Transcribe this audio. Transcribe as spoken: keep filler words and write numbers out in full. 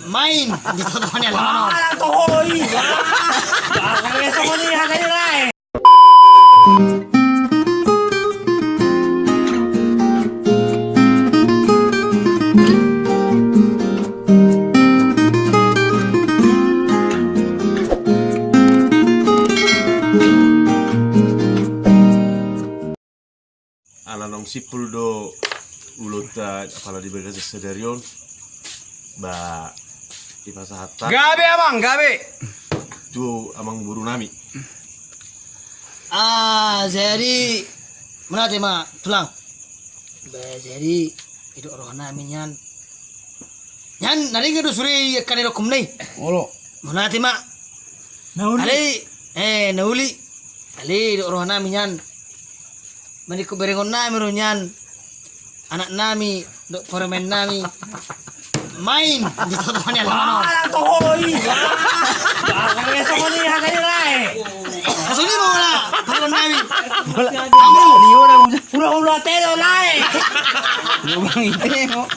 Main di toto ni alaman on. Ah, toho i. Ah, ah, songon i hata ni lae. Ala naung simpul do ulaonta apala di bagasan sadari on, ba dipasahat hami. Gabe, Amang, gabe. Tu amangboru nami. Ah, jadi, mauliate ma, Tulang. Ba, jadi, didok roha nami nian. Nian, na denggan do sude i angka na didokhon na i. Olo. Mauliate ma. Na uli. Alai, eh, na uli. Alai, didok roha nami nian. Maningkop berengon nami do nian. Anak nami, dohot parumaen nami. Main di toto ni alaman on. Ah, toho i. Ah, songon i hata ni lae. Songon i ma, parumaen nami. Amru. Hura-hura telo lae. Lubang ite, oh.